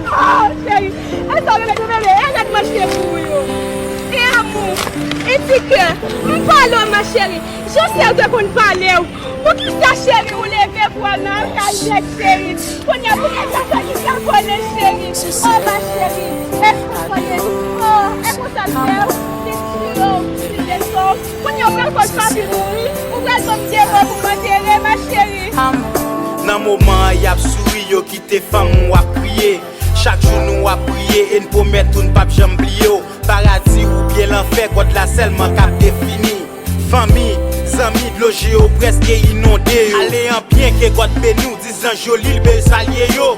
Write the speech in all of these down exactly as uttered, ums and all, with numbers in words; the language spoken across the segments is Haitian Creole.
Oh, cheri, e sa w bebe, nou bebe, e rad manch te pou ou yo. E amou, e ti kè, m pale w, ma cheri. Jan syèl te konn pale w. Poukisa, cheri, ou leve pou w al nan kay nèg, cheri? Kounye a, pou nèg la fè ki ka konnen, cheri. Oh, ma cheri, e konsa l ye. Oh, e konsa l fè w. Li tire w, li desann w. Kounye a, ou pral fè w pa pi mouri. Ou pral ban m de mò pou m antere, ma cheri. Nan moman an, y ap souri, yo kite fanm ou ap kriye. Chak jou nou ap priye e n pwomèt ou n p ap janm bliye w. Paradi oubyen lanfè, God la sèlman k ap defini. Fanmi, zanmi, dlo je yo prèske inonde yo. Ale an byen, ke God beni w, di zanj yo Lil Bel salye yo.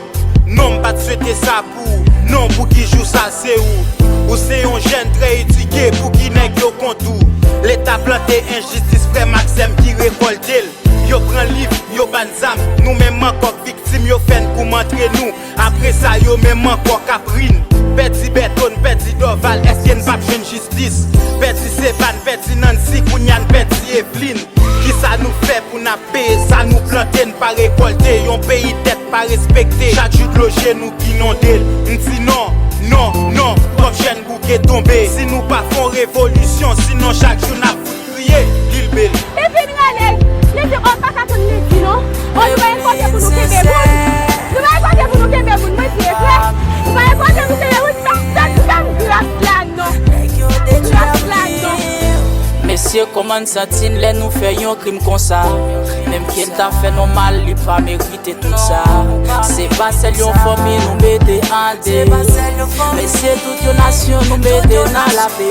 Non, m pa t swete sa pou ou. Non, pou ki jou sa se ou? Ou se yon jèn trè edike, pou ki nèg yo kont ou? Leta plante enjistis, frè m ak sè m ki rekòlte l. Yo pran liv, yo ba n zam, nou menm ankò k viktim, yo fè n goumen antre nou. Apre sa, yo menm ankò k ap ri n. Pèdi Bèto, n pèdi Dòval, èske n p ap jwenn jistis? Pèdi Sevàn, pèdi Nancy, kounye a n pèdi Evlin. Kisa nou fè pou n ap peye sa nou plante, n pa rekòlte? Yon peyi tèt pa respekte. Chak jou dlo je nou k inonde l. M di non, non, non, twòp jèn bouke tonbe. Si nou pa fè yon revolisyon, sinon chak jou n ap fout kriye. Lil Bel. Li vin rele, li di, oh, m pa ka tann li di non. Oh, nou pa gen kote pou nou kenbe moun. Nou pa gen kote pou nou kenbe moun, mwen di, e vre. Nou pa gen kote pou kenbe moun, m pa tann, m pa grap la non. M grap la non. Mesye, kòman n santi n lè nou fè yon krim konsa? Menm ke n ta fè nou mal, li pa merite tout sa. Se pa sèl yon fanmi nou mete ande, men se tout yon nasyon nou mete nan lape.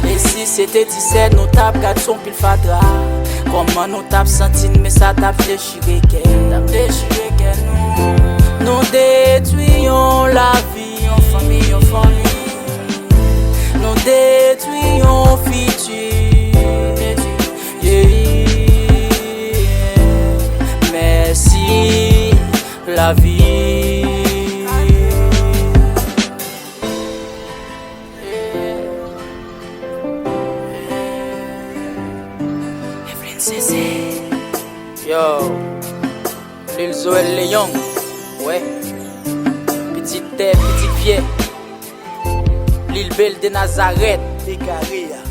E si se te disèt, nou t ap gad s on pil fatra. Kòman nou t ap santi n, men sa t ap dechire kè n, t ap dechire kè nou. Nou detwi yon lavi, yon fanmi, yon fanmi. Nou detwi yon fiti. Yeah. Mèsi lavi. Yo, Lil Joel Leon, wè. Pitit tè, pitit fyè. Lil Bel de Nazarèt. Egare a.